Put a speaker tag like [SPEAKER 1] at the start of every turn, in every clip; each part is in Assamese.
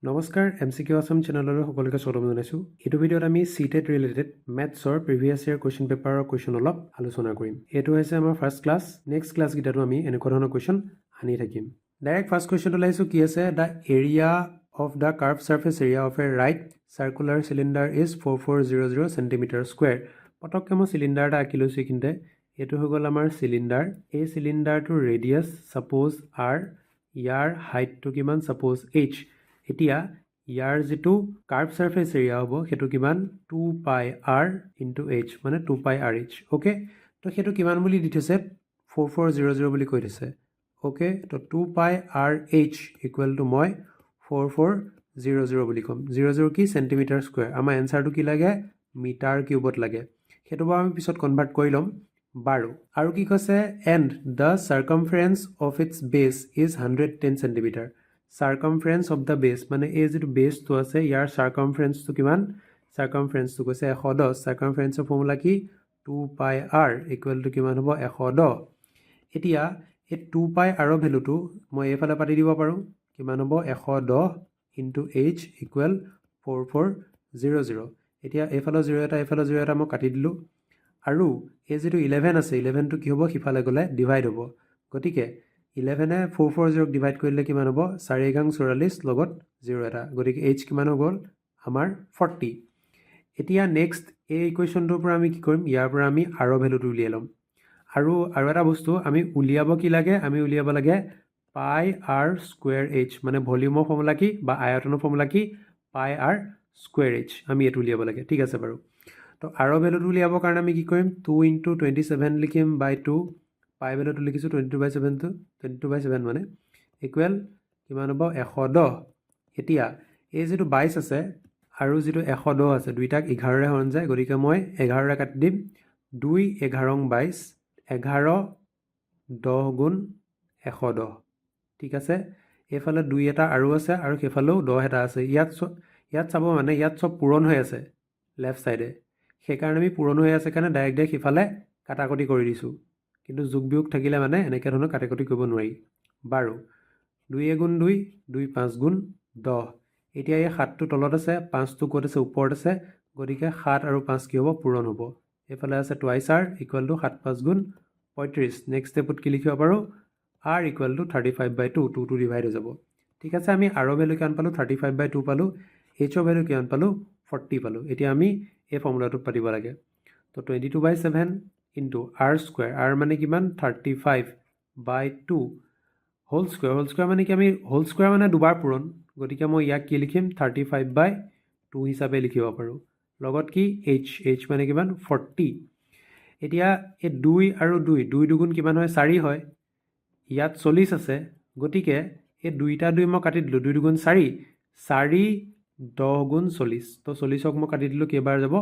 [SPEAKER 1] নমস্কাৰ, এম চি কিউ আছাম চেনেললৈ সকলোকে স্বাগতম জনাইছোঁ। এইটো ভিডিঅ'ত আমি চি টেট ৰিলেটেড মেথছৰ প্ৰিভিয়াছ ইয়েৰ কুৱেশ্যন পেপাৰৰ কুৱেশ্যন অলপ আলোচনা কৰিম। এইটো হৈছে আমাৰ ফাৰ্ষ্ট ক্লাছ। নেক্সট ক্লাছকেইটাতো আমি এনেকুৱা ধৰণৰ কুৱেশ্যন আনি থাকিম। ডাইৰেক্ট ফাৰ্ষ্ট কুৱেশ্যনটো আহিছোঁ। কি আছে? The area of the curved surface area of a right circular cylinder is 4400 centimeter square. পটককৈ মই চিলিণ্ডাৰ এটা আঁকি লৈছোঁ এইখিনিতে। এইটো হৈ গ'ল আমাৰ চিলিণ্ডাৰ। এই চিলিণ্ডাৰটোৰ ৰেডিয়াছ ছাপ'জ আৰ, ইয়াৰ হাইটটো কিমান? Suppose H. এতিয়া ইয়াৰ যিটো কাৰ্ভ ছাৰ্ফেচ এৰিয়া হ'ব, সেইটো কিমান? Two pi r into h, মানে two pi r h, okay? তো সেইটো কিমান বুলি দি থৈছে? 4400 বুলি কৈ থৈছে, অ'কে? তো two pi r h equal to মই 4400 বুলি ক'ম। জিৰ' জিৰ' কি? Centimetre square. আমাৰ এনচাৰটো কি লাগে? মিটাৰ কিউবত লাগে। সেইটো বাৰু আমি পিছত কনভাৰ্ট কৰি ল'ম বাৰু। আৰু কি কৈছে? And the circumference of its base is 110 centimeter. Circumference of the base মানে এই যিটো বেছটো আছে, ইয়াৰ চাৰ্কামফাৰেঞ্চটো কিমান? চাৰ্কামফাৰেঞ্চটো কৈছে 110। চাৰ্কামফাৰেঞ্চৰ ফৰ্মুলা কি? Two pi r equal to কিমান হ'ব? 110। এতিয়া এই টু পাই আৰৰ ভেলুটো মই এইফালে পাতি দিব পাৰোঁ। কিমান হ'ব? 110 into h equal 4400। এতিয়া এইফালৰ জিৰ' এটা, এইফালৰ জিৰ' এটা মই কাটি দিলোঁ। আৰু এই যিটো 11 আছে, 11টো কি হ'ব? সিফালে গ'লে ডিভাইড হ'ব। গতিকে 11এ 440ক ডিভাইড কৰিলে কিমান হ'ব? চাৰি এঘাং 44, লগত জিৰ' এটা। গতিকে এইচ কিমান হৈ গ'ল আমাৰ? 40। এতিয়া নেক্সট এই ইকুৱেশ্যনটোৰ পৰা আমি কি কৰিম? ইয়াৰ পৰা আমি আৰৰ ভেলুটো উলিয়াই ল'ম। আৰু এটা বস্তু আমি উলিয়াব কি লাগে? আমি উলিয়াব লাগে পাই আৰ স্কুৱেৰ এইচ। মানে ভলিউমৰ ফৰ্মুলা কি বা আয়তনৰ ফৰ্মুলা কি? পাই আৰ স্কুৱেৰ এইচ। আমি এইটো উলিয়াব লাগে। ঠিক আছে বাৰু। তো আৰৰ ভেলুটো উলিয়াবৰ কাৰণে আমি কি কৰিম? টু ইনটু 27 লিখিম বাই টু, পাই ভেলুটো লিখিছোঁ 22 বাই ছেভেনটো, 22 বাই 7 মানে ইকুৱেল কিমান হ'ব? 110। এতিয়া এই যিটো 22 আছে আৰু যিটো 110 আছে, দুইটাক 11ৰে হৰণ যায়। গতিকে মই 11ৰে কাটি দিম। দুই এঘাৰং 22, 11 দহ গুণ 110। ঠিক আছে। এইফালে দুই এটা আৰু আছে আৰু সেইফালেও 10 এটা আছে। ইয়াত চাব, মানে ইয়াত চব পূৰণ হৈ আছে লেফ্ট ছাইডে। সেইকাৰণে আমি পূৰণ হৈ আছে কাৰণে ডাইৰেক্ট ডাইৰেক্ট সিফালে কাটাকটি কৰি দিছোঁ। কিন্তু যোগ বিয়োগ থাকিলে মানে এনেকৈ ধৰণৰ কাটাকটি কৰিব নোৱাৰি বাৰু। দুই এগুণ দুই, দুই পাঁচ গুণ 10। এতিয়া এই সাতটো তলত আছে, পাঁচটো ক'ত আছে? ওপৰত আছে। গতিকে সাত আৰু পাঁচ কি হ'ব? পূৰণ হ'ব। এইফালে আছে টুৱাইছ আৰ ইকুৱেল টু সাত পাঁচ গুণ 35। নেক্সট ষ্টেপত কি লিখিব পাৰোঁ? R equal to 35 by two, two two divide হৈ যাব। ঠিক আছে। আমি আৰৰ ভেলু কিমান পালোঁ? 35 বাই 2 পালোঁ। এইচৰ ভেলু কিমান পালোঁ? 40 পালোঁ। এতিয়া আমি এই ফৰ্মুলাটোত পাতিব লাগে। তো 22 by 7 into r square, r মানে কিমান? 35 by 2 whole square. Whole square মানে কি? আমি হোল স্কুৱেৰ মানে দুবাৰ পূৰণ। গতিকে মই ইয়াক কি লিখিম? 35 বাই 2 হিচাপে লিখিব পাৰোঁ। লগত কি? এইচ। এইচ মানে কিমান? 40। এতিয়া এই দুই আৰু দুই, দুই দুগুণ কিমান হয়? চাৰি হয়। ইয়াত 40 আছে। গতিকে এই দুইটা দুই মই কাটি দিলোঁ। দুই দুগুণ চাৰি, চাৰি দহ গুণ 40। তো 40ক মই কাটি দিলোঁ, কেইবাৰ যাব?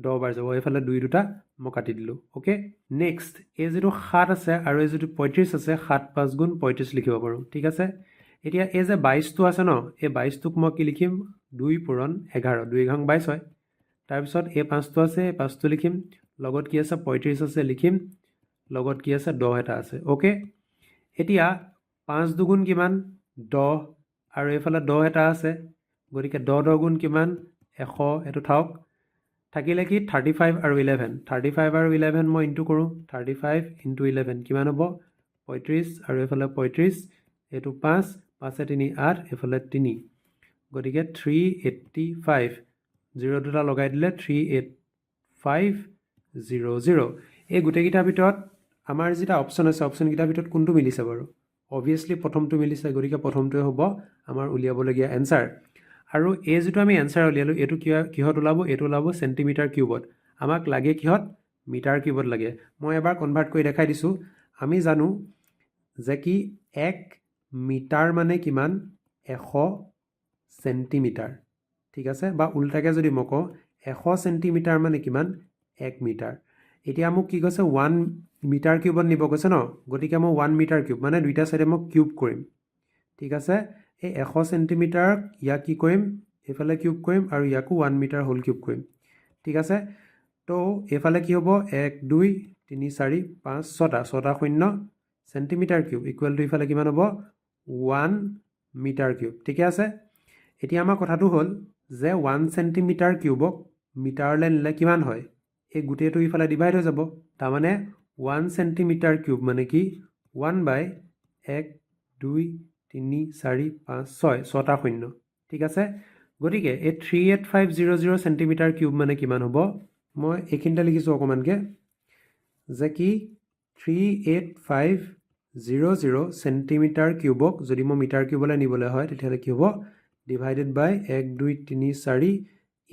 [SPEAKER 1] 10 বাৰ যাব। এইফালে দুই দুটা মই কাটি দিলোঁ, অ'কে? নেক্সট এই যিটো সাত আছে আৰু এই যিটো 35 আছে, সাত পাঁচ গুণ 35 লিখিব পাৰোঁ। ঠিক আছে। এতিয়া এই যে 22টো আছে ন, এই 22টোক মই কি লিখিম? দুই পূৰণ 11, দুই এঘাং 22 হয়। তাৰপিছত এই পাঁচটো আছে, এই পাঁচটো লিখিম। লগত কি আছে? 35 আছে, লিখিম। লগত কি আছে? 10 এটা আছে, অ'কে? এতিয়া পাঁচ দুগুণ কিমান? 10। আৰু এইফালে 10 এটা আছে। গতিকে 10 10 গুণ কিমান? 100। এইটো থাওক। থাকিলে কি? 35 আৰু 11। 35 আৰু 11 মই ইনটু কৰোঁ। 35 ইনটু 11 কিমান হ'ব? 35 আৰু এইফালে 35। এইটো পাঁচ, পাঁচে তিনি আঠ, এইফালে তিনি। গতিকে 385। জিৰ' দুটা লগাই দিলে 38500। এই গোটেইকেইটাৰ ভিতৰত আমাৰ যিটা অপশ্যন আছে, অপশ্যনকেইটাৰ ভিতৰত কোনটো মিলিছে বাৰু? অভিয়াছলি প্ৰথমটো মিলিছে। গতিকে প্ৰথমটোৱে হ'ব আমাৰ উলিয়াবলগীয়া এনচাৰ। আৰু এই যিটো আমি এনচাৰ উলিয়ালোঁ, এইটো কিহত ওলাব? এইটো ওলাব চেণ্টিমিটাৰ কিউবত। আমাক লাগে কিহত? মিটাৰ কিউবত লাগে। মই এবাৰ কনভাৰ্ট কৰি দেখাই দিছোঁ। আমি জানো যে কি 1 মিটাৰ মানে কিমান? 100 চেণ্টিমিটাৰ। ঠিক আছে। বা ওলোটাকৈ যদি মই কওঁ, 100 চেণ্টিমিটাৰ মানে কিমান? 1 মিটাৰ। এতিয়া মোক কি কৈছে? 1 মিটাৰ কিউবত নিব কৈছে ন? গতিকে মই 1 মিটাৰ কিউব মানে দুইটা চাইডে মই কিউব কৰিম। ঠিক আছে। এই 100 চেণ্টিমিটাৰক ইয়াক কি কৰিম? এইফালে কিউব কৰিম আৰু ইয়াকো 1 মিটাৰ হোল কিউব কৰিম। ঠিক আছে। তো এইফালে কি হ'ব? এক, দুই, তিনি, চাৰি, পাঁচ, ছটা, ছটা শূন্য। চেণ্টিমিটাৰ কিউব ইকুৱেল টু ইফালে কিমান হ'ব? 1 মিটাৰ কিউব। ঠিকে আছে। এতিয়া আমাৰ কথাটো হ'ল যে 1 চেণ্টিমিটাৰ কিউবক মিটাৰলৈ নিলে কিমান হয়? এই গোটেইটো ইফালে ডিভাইড হৈ যাব। তাৰমানে 1 চেণ্টিমিটাৰ কিউব মানে কি? ওৱান বাই এক, দুই, তিনি, চাৰি, পাঁচ, ছয়, ছটা শূন্য, ঠিক আছে? গতিকে এই 38500 centimeter cube মানে কিমান হ'ব? মই এইখিনিতে লিখিছোঁ অকণমানকৈ যে কি 38500 centimeter কিউবক যদি মই মিটাৰ কিউবলৈ নিবলৈ হয়, তেতিয়াহ'লে কি হ'ব? ডিভাইডেড বাই এক, দুই, তিনি, চাৰি,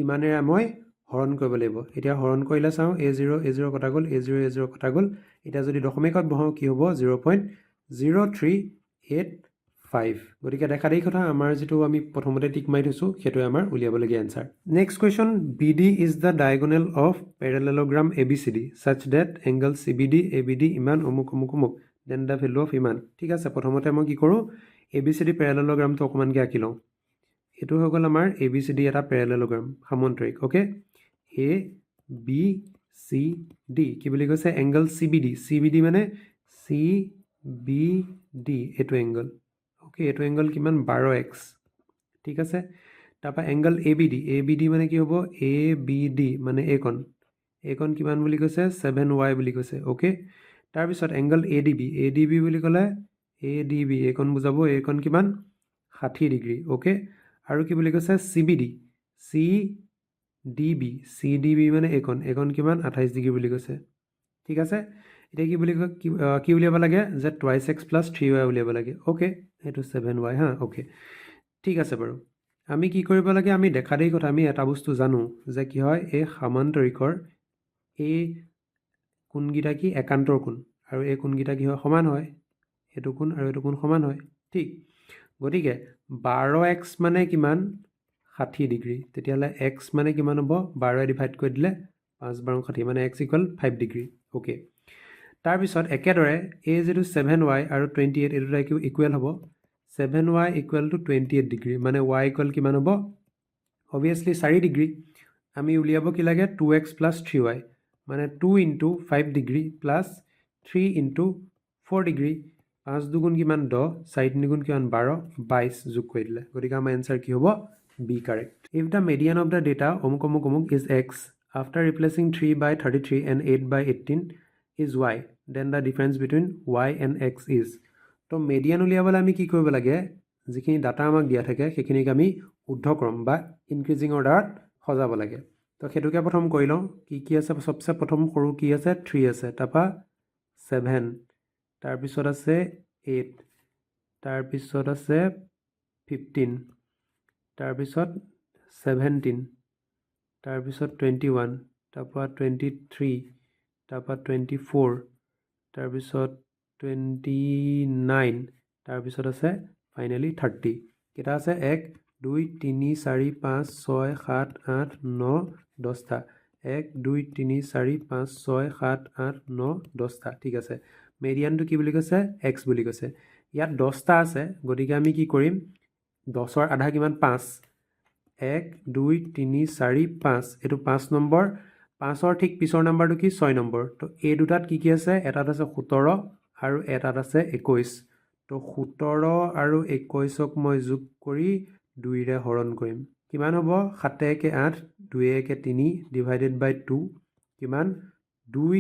[SPEAKER 1] ইমানেৰে মই হৰণ কৰিব লাগিব। এতিয়া হৰণ কৰিলে চাওঁ, এ জিৰ' এ জিৰ' কটা গ'ল, এ জিৰ' এ জিৰ' কটা গ'ল। এতিয়া যদি দশমিকত বহাওঁ কি হ'ব? 0.0385। গতিকে দেখা দেখি কথা, আমাৰ যিটো আমি প্ৰথমতে টিক মাৰি থৈছোঁ, সেইটোৱে আমাৰ উলিয়াবলগীয়া answer. Next question, BD is the diagonal of parallelogram ABCD such that angle CBD ABD ইমান অমুক অমুক অমুক, then the value of ইমান। ঠিক আছে, প্ৰথমতে মই কি কৰোঁ, এ বি চি ডি পেৰেলেলোগ্ৰামটো অকণমানকৈ আঁকি লওঁ। এইটো হৈ গ'ল আমাৰ এ বি চি ডি এটা পেৰেলেলোগ্ৰাম, সামন্তৰিক। Okay, A B C D. কি বুলি কৈছে? Angle CBD. C B D মানে চি বি ডি, এইটো এংগল। অ'কে, এইটো এংগল কিমান? 12 এক্স, ঠিক আছে। তাৰপৰা angle ABD. ABD মানে কি হ'ব? এ বি ডি মানে এইকণ। এইকণ কিমান বুলি কৈছে? 7 ৱাই বুলি কৈছে। অ'কে, তাৰপিছত angle ADB. ADB বুলি ক'লে এ ডি বি এইকণ বুজাব। এইকণ কিমান? 60 ডিগ্ৰী। অ'কে, আৰু কি বুলি কৈছে? CBD, CDB। CDB মানে এইকণ। এইকণ কিমান? 28 ডিগ্ৰী বুলি কৈছে, ঠিক আছে। এতিয়া কি বুলি কয়, কি কি উলিয়াব লাগে যে twice x plus 3 y উলিয়াব লাগে। অ'কে, এইটো 7 ৱাই, হা। অ'কে, ঠিক আছে বাৰু। আমি কি কৰিব লাগে? আমি দেখা দেখি কথা, আমি এটা বস্তু জানো যে কি হয়, এই সামান্তৰিকৰ এই কোণকেইটা কি একান্তৰ কোণ আৰু এই কোণকেইটা কি হয়? সমান হয়। এইটো কোণ আৰু এইটো কোণ সমান হয়, ঠিক? গতিকে 12 এক্স মানে কিমান? 60 ডিগ্ৰী। তেতিয়াহ'লে এক্স মানে কিমান হ'ব? 12ৱে ডিভাইড কৰি দিলে পাঁচ বাৰ 60, মানে x equal 5 degree. Okay, তাৰপিছত একেদৰে এই যিটো 7 ৱাই আৰু 28, এই দুটা ইকুৱেল হ'ব। 7 y equal to 28 degree, মানে ৱাই ইকুৱেল কিমান হ'ব? অভিয়াছলি 4 ডিগ্ৰী। আমি উলিয়াব কি লাগে? Two x plus 3 y, মানে two into 5 degree plus three into 4 degree। পাঁচ দুগুণ কিমান? 10। চাৰি তিনিগুণ কিমান? 12, 22 যোগ কৰি দিলে। গতিকে আমাৰ এনচাৰ কি হ'ব? B correct. If the median of the data অমুক অমুক অমুক is x after replacing 3 by 33 and 8 by 18 is y, then the difference between y and x is। তো মেডিয়ান উলিয়াবলৈ আমি কি কৰিব লাগে? যিখিনি ডাটা আমাক দিয়া থাকে, সেইখিনিক আমি ঊৰ্ধ্বক্ৰম বা ইনক্ৰিজিং অৰ্ডাৰত সজাব লাগে। তো সেইটোকে প্ৰথম কৰি লওঁ। কি কি আছে? চবচে প্ৰথম সৰু কি আছে? থ্ৰী আছে, তাৰপৰা ছেভেন, তাৰপিছত আছে এইট, তাৰপিছত আছে 15, তাৰপিছত 17, তাৰপিছত 21, তাৰপৰা 23, তাৰপৰা 24, তাৰপিছত 29, তাৰপিছত আছে ফাইনেলি 30। কেইটা আছে? এক, দুই, তিনি, চাৰি, পাঁচ, ছয়, সাত, আঠ, ন, 10টা। এক, দুই, তিনি, চাৰি, পাঁচ, ছয়, সাত, আঠ, ন, 10টা, ঠিক আছে। মেডিয়ানটো কি বুলি কৈছে? এক্স বুলি কৈছে। ইয়াত 10টা আছে, গতিকে আমি কি কৰিম? 10ৰ আধা কিমান? পাঁচ। এক, দুই, তিনি, চাৰি, পাঁচ, এইটো 5 নম্বৰ। পাঁচৰ ঠিক পিছৰ নাম্বাৰটো কি? 6 নম্বৰ। তো এই দুটাত কি কি আছে? এটাত আছে 17 আৰু এটাত আছে 21। তো 17 আৰু 21ক মই যোগ কৰি দুইৰে হৰণ কৰিম। কিমান হ'ব? সাতে একে আঠ, দুয়ে একে তিনি, ডিভাইডেড বাই টু কিমান? দুই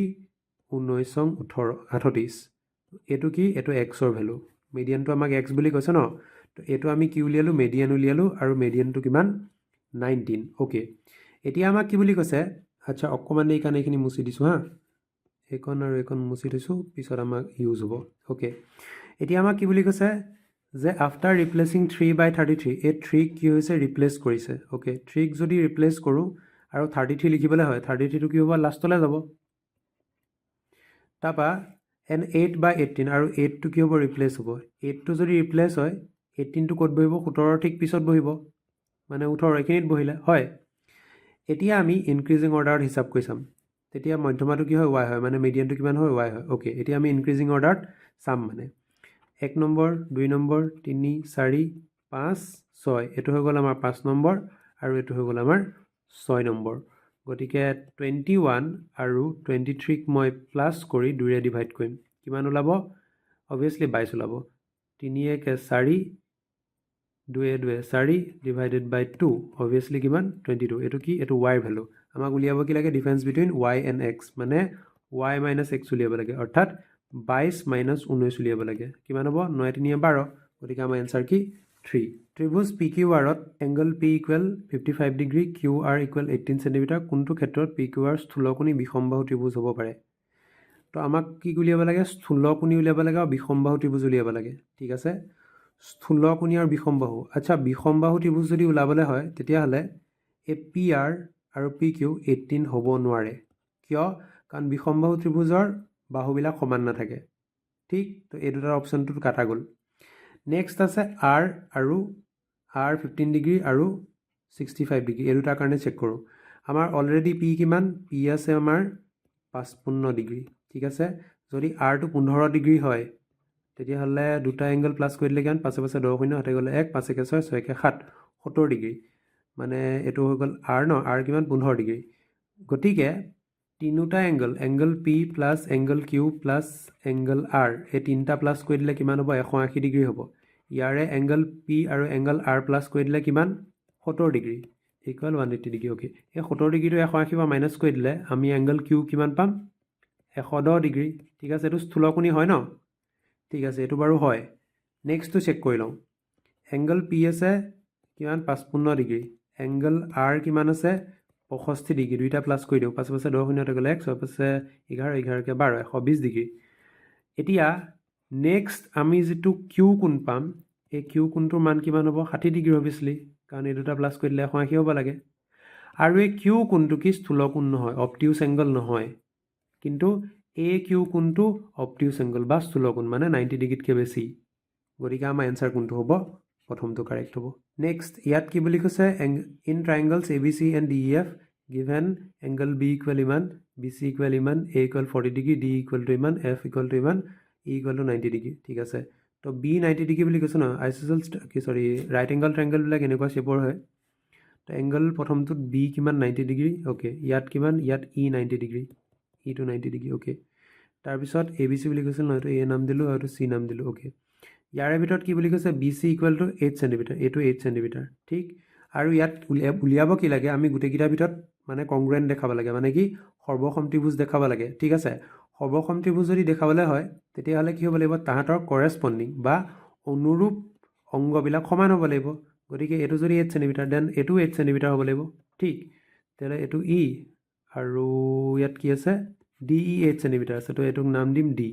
[SPEAKER 1] ঊনৈছং 18, 38। এইটো কি? এইটো এক্সৰ ভেলু। মিডিয়ানটো আমাক এক্স বুলি কৈছে ন? তো এইটো আমি কি উলিয়ালোঁ? মেডিয়ান উলিয়ালোঁ। আৰু মেডিয়ানটো কিমান? 19। অ'কে, এতিয়া আমাক কি বুলি কৈছে? আচ্ছা, অকণমান দেৰি কাৰণে এইখিনি মুচি দিছোঁ, হা। এইকণ আৰু এইকণ মুচি থৈছোঁ, পিছত আমাক ইউজ হ'ব। অ'কে, এতিয়া আমাক কি বুলি কৈছে যে after replacing 3 by 33, এই থ্ৰীক কি হৈছে? ৰিপ্লেচ কৰিছে। অ'কে, থ্ৰীক যদি ৰিপ্লেচ কৰোঁ আৰু 33 লিখিবলৈ হয়, 33টো কি হ'ব? লাষ্টলৈ যাব। তাৰপৰা এণ্ড 8 বাই 18, আৰু এইটটো কি হ'ব? ৰিপ্লেচ হ'ব। এইটটো যদি ৰিপ্লেচ হয়, 18টো ক'ত বহিব? 17ৰ ঠিক পিছত বহিব, মানে 18 এইখিনিত বহিলে হয়। এতিয়া আমি ইনক্ৰিজিং অৰ্ডাৰত হিচাপ কৰি চাম। তেতিয়া মধ্যমাটো কি হয়? ৱাই হয়। মানে মিডিয়ানটো কিমান হয়? ৱাই হয়। অ'কে, এতিয়া আমি ইনক্ৰিজিং অৰ্ডাৰত চাম, মানে এক নম্বৰ, দুই নম্বৰ, তিনি, চাৰি, পাঁচ, ছয়। এইটো হৈ গ'ল আমাৰ 5 নম্বৰ আৰু এইটো হৈ গ'ল আমাৰ 6 নম্বৰ। গতিকে 21 আৰু 23ক মই প্লাছ কৰি দুইৰে ডিভাইড কৰিম। কিমান ওলাব? অভিয়াছলি 22 ওলাব। তিনি একে চাৰি, দুয়ে দুয়ে চাৰি, ডিভাইডেড বাই টু, অভিয়াছলি কিমান? 22। এইটো কি? এইটো ৱাইৰ ভেলু। আমাক উলিয়াব কি লাগে? Difference between y and x, মানে ৱাই মাইনাছ এক্স উলিয়াব লাগে, অৰ্থাৎ 22 মাইনাছ 19 উলিয়াব লাগে। কিমান হ'ব? নয় তিনিয়ে 12। গতিকে আমাৰ এনচাৰ কি? থ্ৰী। ত্ৰিভুজ পি কিউ আৰত angle P equal 55 degree, QR equal 18 centimetre, কোনটো ক্ষেত্ৰত পি কিউ আৰ স্থূলকোণী বিষমবাহু ত্ৰিভুজ হ'ব পাৰে? তো আমাক কি উলিয়াব লাগে? স্থূলকোণী উলিয়াব লাগে আৰু বিষমবাহু ত্ৰিভুজ উলিয়াব লাগে। ঠিক আছে, স্থূলকোণী আৰু বিষমবাহু। আচ্ছা, বিষমবাহু ত্ৰিভুজ যদি ওলাবলৈ হয়, তেতিয়াহ'লে এই পি আৰ আৰু পি কিউ 18 হ'ব নোৱাৰে। কিয়? কাৰণ বিষমবাহু ত্ৰিভুজৰ বাহুবিলাক সমান নাথাকে। ঠিক, তো এই দুটাৰ অপশ্যনটোত কাটা গ'ল। নেক্সট আছে আৰ আৰু আৰ 15 ডিগ্ৰী আৰু 65 ডিগ্ৰী, এই দুটাৰ কাৰণে চেক কৰোঁ। আমাৰ অলৰেডি পি কিমান? পি আছে আমাৰ 55 ডিগ্ৰী। ঠিক আছে, যদি আৰটো 15 ডিগ্ৰী হয়, তেতিয়াহ'লে দুটা এংগল প্লাছ কৰি দিলে কিমান? পাঁচে পাঁচে 10, শূন্য হাতে গ'লে এক, পাঁচ একে ছয়, ছয় একে সাত, 70 ডিগ্ৰী। মানে এইটো হৈ গ'ল আৰ ন? আৰ কিমান? 15 ডিগ্ৰী। গতিকে তিনিওটা angle, angle P plus angle Q plus angle R, এই তিনিটা প্লাছ কৰি দিলে কিমান হ'ব? 180 ডিগ্ৰী হ'ব। ইয়াৰে এংগল পি আৰু এংগল আৰ প্লাছ কৰি দিলে কিমান? 70 degree equal 180 degree. Okay, এই 70 ডিগ্ৰীটো 180 পৰা মাইনাছ কৰি দিলে আমি এংগল কিউ কিমান পাম? 110 ডিগ্ৰী। ঠিক আছে, এইটো স্থূলকোণী হয় ন? ঠিক আছে, এইটো বাৰু হয়। নেক্সটটো চেক কৰি লওঁ। এংগল পি আছে কিমান? 55 ডিগ্ৰী। এংগল আৰ কিমান আছে? 65 ডিগ্ৰী। দুইটা প্লাছ কৰি দিওঁ। পাঁচে পাঁচে 10, শূন্য গ'লে এক, ছয় পাঁচে 11, 11কে 12, 120 ডিগ্ৰী। এতিয়া নেক্সট আমি যিটো কিউ কোণ পাম, এই কিউ কোণটোৰ মান কিমান হ'ব? 60 ডিগ্ৰী অভিয়াছলি, কাৰণ এই দুটা প্লাছ কৰি দিলে 180 হ'ব লাগে। আৰু এই কিউ কোণটো কি স্থূলকোণ নহয়, অবটিউচ এংগল নহয়। কিন্তু এ কিউ কোণটো অবটিউচ এংগল বা স্থূলকোণ, মানে 90 ডিগ্ৰীতকৈ বেছি। গতিকে আমাৰ এনচাৰ কোনটো হ'ব? প্ৰথমটো কাৰেক্ট হ'ব। নেক্সট ইয়াত কি বুলি কৈছে? In triangles ABC and DEF, given angle B equal ইমান, বি চি ইকুৱেল ইমান, A equal 40 degree, D equal to ইমান, এফ ইকুৱেল টু ইমান, ই ইকুৱেল টু 90 ডিগ্ৰী। ঠিক আছে, তো বি 90 ডিগ্ৰী বুলি কৈছে ন? আইচ'চেলছ কি, চৰি, ৰাইট এংগল ট্ৰাইংগলবিলাক এনেকুৱা শ্বেপৰ হয়। তো এংগল প্ৰথমটোত বি কিমান? 90 ডিগ্ৰী। অ'কে, ইয়াত কিমান? ইয়াত ই 90 ডিগ্ৰী, ইটো 90 ডিগ্ৰী। অ'কে, তাৰপিছত এ বি চি বুলি কৈছিল ন? এইটো এ নাম দিলোঁ আৰু এইটো চি নাম দিলোঁ। অ'কে, ইয়াৰে ভিতৰত কি বুলি কৈছে? BC equal to 8 centimetre, এইটো 8 চেণ্টিমিটাৰ। ঠিক, আৰু ইয়াত উলিয়াব কি লাগে? আমি গোটেইকেইটাৰ ভিতৰত মানে কংগ্ৰুৱেণ্ট দেখাব লাগে, মানে কি সৰ্বসম ত্ৰিভুজ দেখাব লাগে। ঠিক আছে, সৰ্বসম ত্ৰিভুজ যদি দেখাবলৈ হয়, তেতিয়াহ'লে কি হ'ব লাগিব? তাহাঁতৰ কৰেচপণ্ডিং বা অনুৰূপ অংগবিলাক সমান হ'ব লাগিব। গতিকে এইটো যদি 8 চেণ্টিমিটাৰ, then এইটো 8 চেণ্টিমিটাৰ হ'ব লাগিব। ঠিক, তেতিয়াহ'লে এইটো ই আৰু ইয়াত কি আছে? ডি ই 8 চেণ্টিমিটাৰ আছে, তো এইটোক নাম দিম ডি।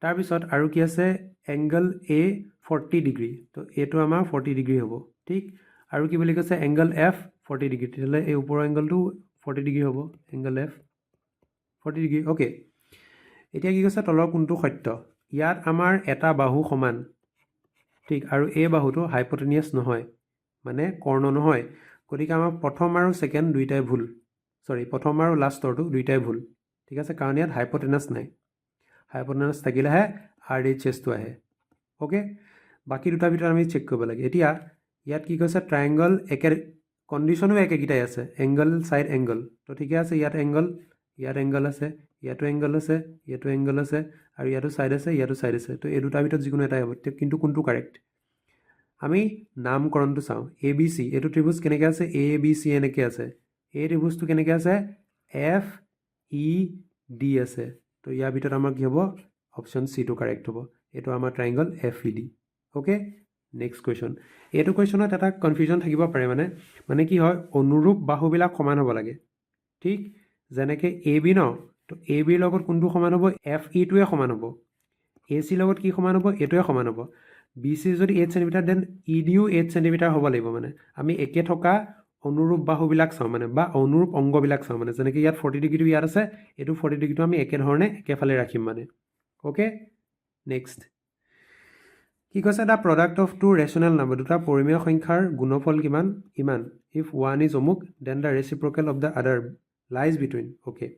[SPEAKER 1] তাৰপিছত আৰু কি আছে? এংগল এ 40 ডিগ্ৰী, তো এইটো আমাৰ 40 ডিগ্ৰী হ'ব। ঠিক, আৰু কি বুলি কৈছে? এংগল এফ 40 ডিগ্ৰী, তেতিয়াহ'লে এই ওপৰৰ এংগলটো 40 ডিগ্ৰী হ'ব, এংগল এফ 40 ডিগ্ৰী। অ'কে, এতিয়া কি কৈছে? তলৰ কোনটো সত্য? ইয়াত আমাৰ এটা বাহু সমান। ঠিক, আৰু এই বাহুটো হাইপটেনিয়াছ নহয়, মানে কৰ্ণ নহয়। গতিকে আমাৰ প্ৰথম আৰু ছেকেণ্ড দুইটাই ভুল, চৰি, প্ৰথম আৰু লাষ্টৰটো দুইটাই ভুল। ঠিক আছে, কাৰণ ইয়াত হাইপটেনাছ নাই। হাইপটেনাছ থাকিলেহে আৰ এইচ এছটো আহে। অ'কে, বাকী দুটাৰ ভিতৰত আমি চেক কৰিব লাগে। এতিয়া ইয়াত কি কৈছে? ট্ৰায়েংগল একে, কণ্ডিশ্যনো একেকেইটাই আছে, এংগল ছাইড এংগল, তো ঠিকে আছে। ইয়াত এংগল, ইয়াত এংগল আছে, ইয়াতো এংগল আছে, ইয়াতো এংগল আছে আৰু ইয়াতো ছাইড আছে, ইয়াতো ছাইড আছে। তো এই দুটাৰ ভিতৰত যিকোনো এটাই হ'ব, কিন্তু কোনটো কাৰেক্ট? আমি নামকৰণটো চাওঁ। এ বি চি, এইটো ত্ৰিভুজ কেনেকৈ আছে? এ বি চি এনেকৈ আছে। এই ত্ৰিভুজটো কেনেকৈ আছে? এফ ই ডি আছে। তো ইয়াৰ ভিতৰত আমাৰ কি হ'ব? অপশ্যন চিটো কাৰেক্ট হ'ব। এইটো আমাৰ triangle FED। Okay, next question। এইটো কুৱেশ্যনত এটা কনফিউজন থাকিব পাৰে, মানে কি হয়, অনুৰূপ বাহুবিলাক সমান হ'ব লাগে। ঠিক যেনেকৈ এ বি ন? তো এ বিৰ লগত কোনটো সমান হ'ব? এফ ইটোৱে সমান হ'ব। এ চিৰ লগত কি সমান হ'ব? এইটোৱে সমান হ'ব। বি চি যদি 8 চেণ্টিমিটাৰ, then ই ডিও 8 চেণ্টিমিটাৰ হ'ব লাগিব। মানে আমি একে থকা অনুৰূপ বাহুবিলাক চাওঁ, মানে বা অনুৰূপ অংগবিলাক চাওঁ। মানে যেনেকৈ ইয়াত 40 ডিগ্ৰীটো ইয়াত আছে, এইটো 40 ডিগ্ৰীটো আমি একেধৰণে একেফালে ৰাখিম মানে। অ'কে, নেক্সট কি কৈছে? The product of two rational number, দুটা পৰিমেয় সংখ্যাৰ গুণফল কিমান ইমান, if one is অমুক, then the reciprocal of the other lies between। Okay,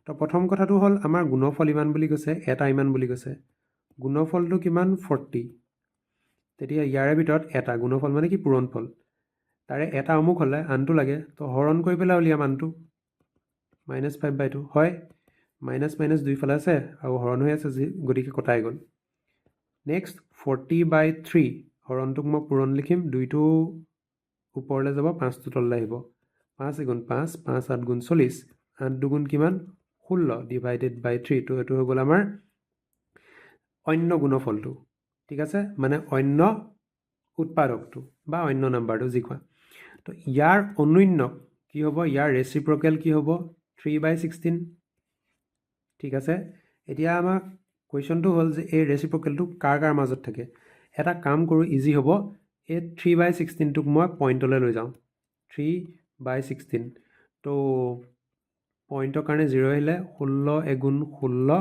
[SPEAKER 1] তো প্ৰথম কথাটো হ'ল আমাৰ গুণফল ইমান বুলি কৈছে, এটা ইমান বুলি কৈছে। গুণফলটো কিমান? 40। তেতিয়া ইয়াৰে ভিতৰত এটা গুণফল মানে কি? পূৰণফল। তাৰে এটা অমুক হ'লে আনটো লাগে, তো হৰণ কৰি পেলাই উলিয়াম আনটো। মাইনাছ 5/2 হয়। মাইনাছ মাইনাছ দুইফালে আছে আৰু হৰণ হৈ আছে যি, গতিকে কটাই গ'ল। নেক্সট 40/3 হৰণটোক মই পূৰণ লিখিম। দুইটো ওপৰলৈ যাব, পাঁচটো তললৈ আহিব। পাঁচ এগুণ পাঁচ, পাঁচ আঠ গুণ 40, আঠ দুগুণ কিমান? 16, ডিভাইডেড বাই থ্ৰী। তো এইটো হৈ গ'ল আমাৰ অন্য গুণফলটো, ঠিক আছে? মানে অন্য উৎপাদকটো বা অন্য নাম্বাৰটো, যি কোৱা। তো ইয়াৰ অন্যোন্যক কি হ'ব? ইয়াৰ ৰেচিপ্ৰকেল কি হ'ব? 3/16, ঠিক আছে? এতিয়া আমাক কুৱেশ্যনটো হ'ল যে এই ৰেচিপ্ৰকেলটো কাৰ কাৰ মাজত থাকে? এটা কাম কৰোঁ, ইজি হ'ব। এই 3/16টোক মই পইণ্টলৈ লৈ যাওঁ। 3/16, তো পইণ্টৰ কাৰণে জিৰ' আহিলে। 16 এগুণ 16,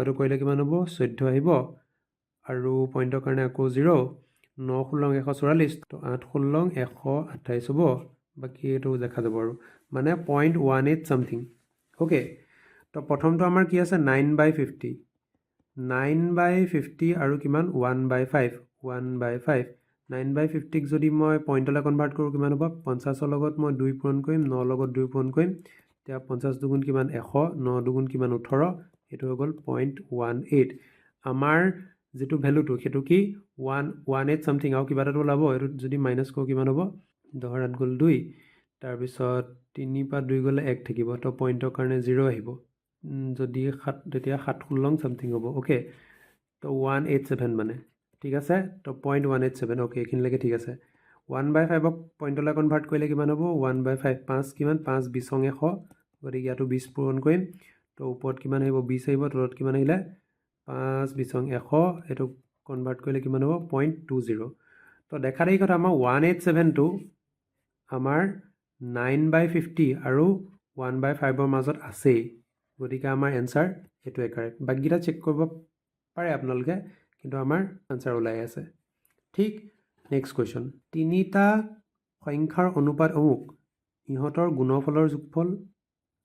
[SPEAKER 1] এইটো কৰিলে কিমান হ'ব? 14 আহিব। আৰু পইণ্টৰ কাৰণে আকৌ জিৰ'। ন 16 144, তো আঠ 16 128 হ'ব। বাকী এইটো দেখা যাব আৰু, মানে 0.18 something, okay. তো প্ৰথমটো আমাৰ কি আছে? 9/50, 9/50 আৰু কিমান? 1/5, 1/5। 9/50ক যদি মই পইণ্টলৈ কনভাৰ্ট কৰোঁ, কিমান হ'ব? 50ৰ লগত মই দুই পূৰণ কৰিম, ন লগত দুই পূৰণ কৰিম। এতিয়া 50 দুগুণ কিমান? 100। ন দুগুণ কিমান? 18। এইটো হৈ গ'ল 0.18। আমাৰ যিটো ভেলুটো, সেইটো কি? 118 ছামথিং আৰু কিবা এটাতো ওলাব। এইটো যদি মাইনাছ কৰোঁ কিমান হ'ব? দহৰ আঠ গ'ল দুই, তাৰপিছত তিনিৰ পৰা দুই গ'লে এক থাকিব, তো পইণ্টৰ কাৰণে জিৰ' আহিব। যদি সাত, তেতিয়া সাত 16 ছামথিং হ'ব, অ'কে। তো 187 মানে, ঠিক আছে? তো 0.187, অ'কে, এইখিনিলৈকে ঠিক আছে। 1/5ক পইণ্টলৈ কনভাৰ্ট কৰিলে কিমান হ'ব? 1/5, পাঁচ কিমান? পাঁচ বিছং 100, গতিকে ইয়াতো 20 পূৰণ কৰিম। তো ওপৰত কিমান আহিব? 20 আহিব। তলত কিমান আহিলে? পাঁচ বিছং 100। এইটো কনভাৰ্ট কৰিলে কিমান হ'ব? 0.20। তো দেখা দেখি কথা, আমাৰ 187টো আমাৰ 9/50 আৰু 1/5ৰ মাজত আছেই। গতিকে আমাৰ এনচাৰ এইটোৱে কাৰেক্ট। বাকীকেইটা চেক কৰিব পাৰে আপোনালোকে, কিন্তু আমাৰ আনচাৰ ওলাই আছে। ঠিক, নেক্সট কুৱেশ্যন। তিনিটা সংখ্যাৰ অনুপাত অমুক, ইহঁতৰ গুণফলৰ যোগফল,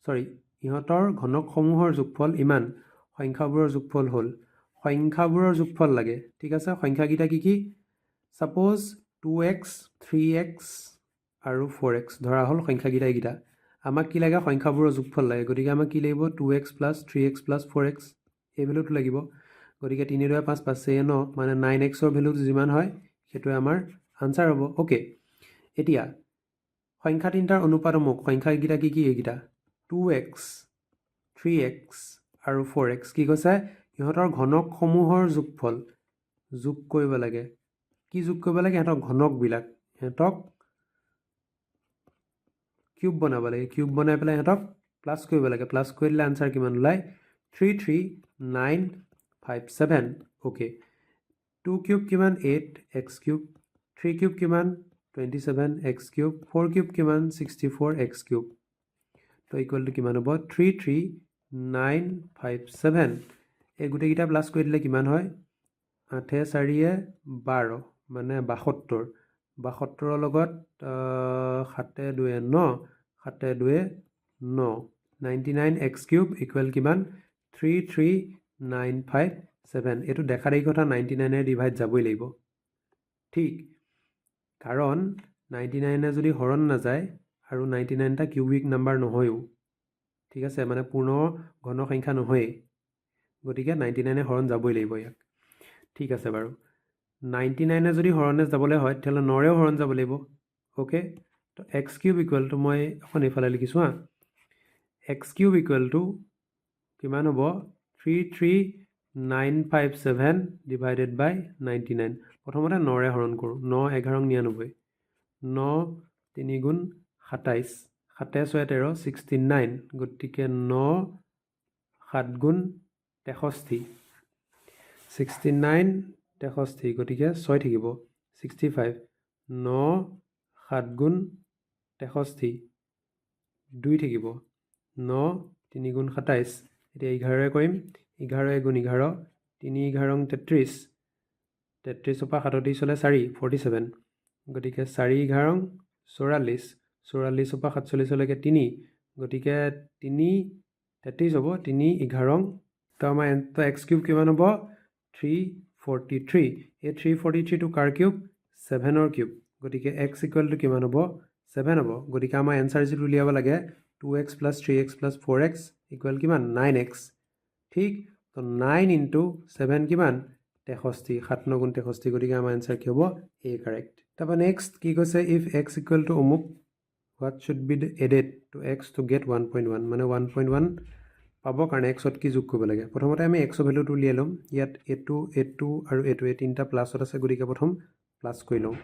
[SPEAKER 1] চৰি, ইহঁতৰ ঘনকসমূহৰ যোগফল ইমান, সংখ্যাবোৰৰ যোগফল হ'ল। সংখ্যাবোৰৰ যোগফল লাগে, ঠিক আছে? সংখ্যাকেইটা কি কি? Suppose 2x, 3x আৰু 4x ধৰা হ'ল সংখ্যাকেইটা এইকেইটা। আমাক কি লাগে? সংখ্যাবোৰৰ যোগফল লাগে। গতিকে আমাক কি লাগিব? 2x plus 3x plus 4x, এই ভেলুটো লাগিব। গতিকে তিনি দুই পাঁচ, পাঁচ চাৰি ন, মানে 9xৰ ভেলুটো যিমান হয়, সেইটোৱে আমাৰ আনচাৰ হ'ব, অ'কে। এতিয়া সংখ্যা তিনিটাৰ অনুপাত অমুক। সংখ্যাকেইটা কি কি? এইকেইটা, 2x, 3x আৰু 4x। কি কৈছে? ইহঁতৰ ঘনকসমূহৰ যোগফল যোগ কৰিব লাগে। কি যোগ কৰিব লাগে? ইহঁতৰ ঘনকবিলাক। সিহঁতক কিউব বনাব লাগে। কিউব বনাই পেলাই সিহঁতক প্লাছ কৰিব লাগে। প্লাছ কৰি দিলে আনচাৰ কিমান ওলায়? 33957, okay. Two cube কিমান? 8x cube. Three cube কিমান? 27x cube. Four cube কিমান? 64x cube. তো ইকুৱেল টু কিমান হ'ব? 33957। এই গোটেইকেইটা প্লাছ কৰি দিলে কিমান হয়? আঠে চাৰিয়ে 12, মানে 72। 72ৰ লগত সাতে দুয়ে ন, সাতে দুয়ে ন, 99x cube equal কিমান? 33957। এইটো দেখা দেখি কথা, 99ৰে ডিভাইড যাবই লাগিব, ঠিক? কাৰণ 99এ যদি হৰণ নাযায় আৰু 99 এটা কিউবিক নাম্বাৰ নহয়ো, ঠিক আছে? মানে পূৰ্ণ ঘন সংখ্যা নহয়েই। গতিকে 99এ হৰণ যাবই লাগিব ইয়াক, ঠিক আছে বাৰু? 99এ যদি হৰণে যাবলৈ হয়, তেতিয়াহ'লে নৰেও হৰণ যাব লাগিব, অ'কে। তো এক্স কিউব ইকুৱেল টু, মই অকণ এইফালে লিখিছোঁ হা, এক্স কিউব ইকুৱেল টু কিমান হ'ব? 33957 divided by 99। প্ৰথমতে নৰে হৰণ কৰোঁ। ন এঘাৰং 99, ন তিনি গুণ 27, সাতে ছয় 13, 69। গতিকে ন সাত গুণ 63, 69, 63, গতিকে ছয় থাকিব, 65। ন সাত গুণ 63, দুই থাকিব। ন তিনি গুণ 27। এতিয়া 11ৰে কৰিম। 11 এগুণ 11, তিনি এঘাৰং 33, 33ৰ পৰা 37 হ'লে চাৰি, 47। গতিকে চাৰি এঘাৰং 44, 44ৰ পৰা 47লৈকে তিনি, গতিকে তিনি 33 হ'ব। তিনি এঘাৰং, তো আমাৰ তো এক্স কিউব কিমান হ'ব? 343। এই 343টো কাৰ কিউব? ছেভেনৰ কিউব। গতিকে এক্স ইকুৱেল টু কিমান হ'ব? ছেভেন হ'ব। গতিকে আমাৰ এনচাৰ যিটো উলিয়াব লাগে, 2x plus 3x plus 4x equal কিমান? 9x, ঠিক? তো 9 ইনটু ছেভেন কিমান? 63। সাত ন গুণ 63। গতিকে আমাৰ এনচাৰ কি হ'ব? এ কাৰেক্ট। তাৰপৰা নেক্সট কি কৈছে? If x equal to অমুক, what should be added to x to get 1.1? মানে 1.1 পাবৰ কাৰণে এক্সত কি যোগ কৰিব লাগে? প্ৰথমতে আমি এক্সৰ ভেলুটো উলিয়াই ল'ম। ইয়াত এইটো, এইটো আৰু এইটো, এই তিনিটা প্লাছত আছে, গতিকে প্ৰথম প্লাছ কৰি লওঁ।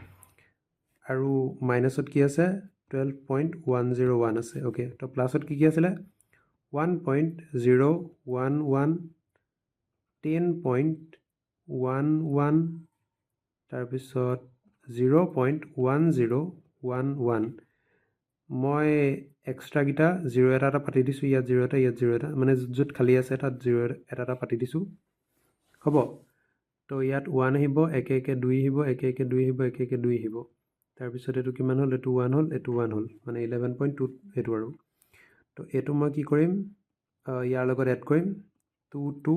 [SPEAKER 1] আৰু মাইনাছত কি আছে? 12.101 আছে। অ'কে, তো প্লাছত কি কি আছিলে? 1.011, 10.11, তাৰপিছত 0.1011। মই এক্সট্ৰাকেইটা জিৰ' এটা এটা পাতি দিছোঁ। ইয়াত জিৰ' এটা, ইয়াত জিৰ' এটা, মানে য'ত য'ত খালী আছে তাত জিৰ' এটা এটা পাতি দিছোঁ। হ'ব। তো ইয়াত ওৱান আহিব, একে একে দুই আহিব, একে একে দুই আহিব, একে একে দুই আহিব। তাৰপিছত এইটো কিমান হ'ল? এইটো ওৱান হ'ল, এইটো ওৱান হ'ল, মানে 11.2 এইটো। আৰু তো এইটো মই কি কৰিম? ইয়াৰ লগত এড কৰিম টু, টু,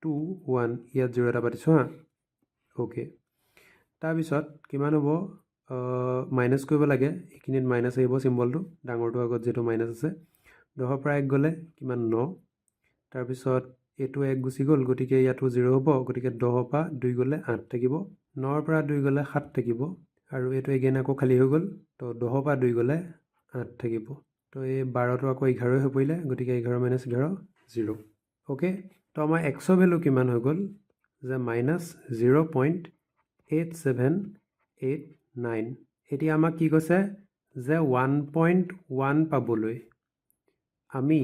[SPEAKER 1] টু, ওৱান। ইয়াত জিৰ' এটা পাতিছোঁ। হা, অ'কে। তাৰপিছত কিমান হ'ব? মাইনাছ কৰিব লাগে। এইখিনিত মাইনাছ আহিব, চিম্বলটো ডাঙৰটোৰ আগত যিহেতু মাইনাছ আছে। 10ৰ পৰা এক গ'লে কিমান? ন। তাৰপিছত এইটো এক গুচি গ'ল, গতিকে ইয়াতো জিৰ' হ'ব। গতিকে 10ৰ পৰা দুই গ'লে আঠ থাকিব, নৰ পৰা দুই গ'লে সাত থাকিব আৰু এইটো এগেইন আকৌ খালী হৈ গ'ল। তো 10ৰ পৰা দুই গ'লে আঠ থাকিব। তো এই 12টো আকৌ 11 হৈ পৰিলে, গতিকে 11 মাইনাছ 11 জিৰ'। অ'কে, তো আমাৰ এক্সৰ ভেলু কিমান হৈ গ'ল যে -0.8789। এতিয়া আমাক কি কৈছে যে 1.1 পাবলৈ আমি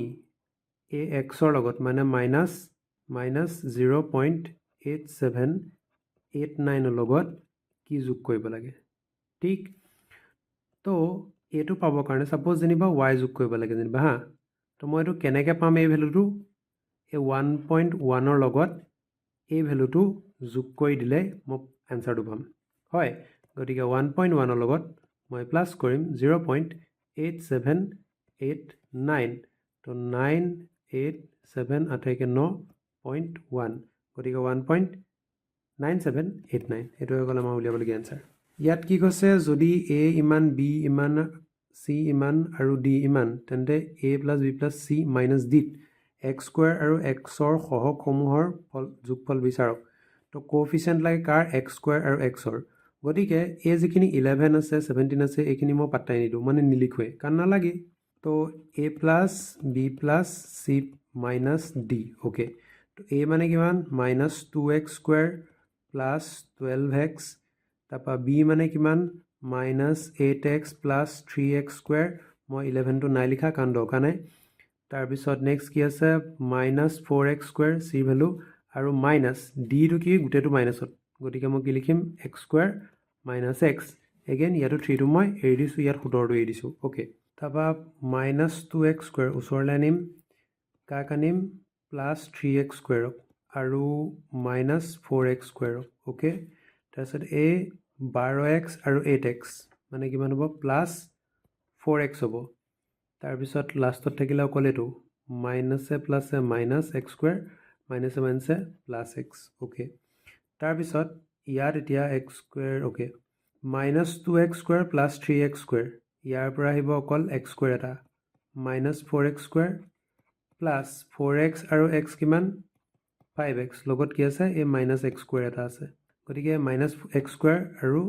[SPEAKER 1] এই এক্সৰ লগত, মানে minus 0.8789ৰ লগত কি যোগ কৰিব লাগে? ঠিক। তো এইটো পাবৰ কাৰণে ছাপ'জ যেনিবা ৱাই যোগ কৰিব লাগে যেনিবা, হা, তো মই এইটো কেনেকৈ পাম? এই ভেলুটো এই 1.1ৰ লগত এই ভেলুটো যোগ কৰি দিলে মই এনচাৰটো পাম, হয়। গতিকে 1.1ৰ লগত মই প্লাছ কৰিম 0.8789। তো নাইন, এইট, ছেভেন, আঠ, একে ন, পইণ্ট ওৱান। গতিকে 1.9789, এইটো হৈ গ'ল আমাৰ উলিয়াবলগীয়া এনচাৰ। ইয়াত কি কৈছে? যদি এ ইমান, বি ইমান, চি ইমান আৰু ডি ইমান, তেন্তে A plus B plus C minus ডিত এক্স স্কুৱেৰ আৰু এক্সৰ সহগসমূহৰ যোগফল বিচাৰক। তো কোফিচিয়েণ্ট লাগে কাৰ? এক্স স্কুৱেৰ আৰু এক্সৰ। গতিকে এই যিখিনি 11 আছে, 17 আছে, এইখিনি মই পাত্তাই নিদিওঁ, মানে নিলিখোৱে, কাৰণ নালাগে। তো A plus B plus C minus D। Okay, তো এ মানে কিমান? Minus two x square plus 12 x। তাৰপৰা বি মানে কিমান? Minus eight x plus three x square। মই 11টো নাই লিখা, কাৰণ দৰকাৰ নাই। তাৰপিছত নেক্সট কি আছে? মাইনাছ ফ'ৰ এক্স স্কুৱেৰ চিৰ ভেলু। আৰু মাইনাছ ডিটো কি? গোটেইটো মাইনাছত, গতিকে মই কি লিখিম? X square minus x। Again ইয়াতো থ্ৰীটো মই এৰি দিছোঁ, ইয়াত 17টো এৰি দিছোঁ। অ'কে, তাৰপৰা মাইনাছ টু এক্স স্কুৱেৰ ওচৰলৈ আনিম। কাক আনিম? প্লাছ থ্ৰী এক্স স্কুৱেৰক আৰু মাইনাছ ফ'ৰ এক্স স্কুৱেৰক। অ'কে, তাৰপিছত এই 12 এক্স আৰু এইট এক্স মানে কিমান হ'ব? প্লাছ ফ'ৰ এক্স হ'ব। তাৰপিছত লাষ্টত থাকিলে অকল এইটো, মাইনাছে প্লাছে মাইনাছ এক্স স্কুৱেৰ, মাইনাছে মাইনাছে প্লাছ এক্স। অ'কে, তাৰপিছত ইয়াত এতিয়া x square, okay, minus two x square plus three x square, ইয়াৰ পৰা আহিব অকল এক্স স্কুৱেৰ এটা, minus four x square plus four x আৰু এক্স কিমান? Five x. লগত কি আছে? এই মাইনাছ এক্স স্কুৱেৰ এটা আছে। গতিকে মাইনাছ এক্স স্কুৱেৰ আৰু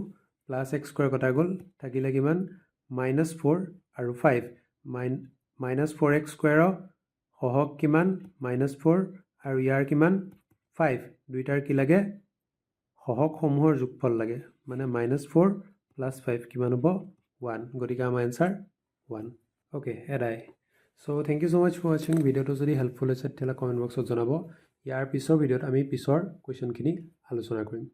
[SPEAKER 1] প্লাছ এক্স স্কুৱেৰ কটা গ'ল, থাকিলে কিমান? মাইনাছ ফ'ৰ আৰু ফাইভ। মাইনাছ ফ'ৰ এক্স স্কুৱেৰৰ সহগ কিমান? মাইনাছ ফ'ৰ আৰু ইয়াৰ কিমান? ফাইভ। দুইটাৰ কি লাগে? সহগসমূহৰ যোগফল লাগে, মানে মাইনাছ ফ'ৰ প্লাছ ফাইভ কিমান হ'ব? ওৱান। গতিকে আমাৰ এনচাৰ ওৱান। অ'কে, এদাই। So thank you so much for watching। ভিডিঅ'টো যদি হেল্পফুল হৈছে, তেতিয়াহ'লে কমেণ্ট বক্সত জনাব। ইয়াৰ পিছৰ ভিডিঅ'ত আমি পিছৰ কুৱেশ্যনখিনি আলোচনা কৰিম।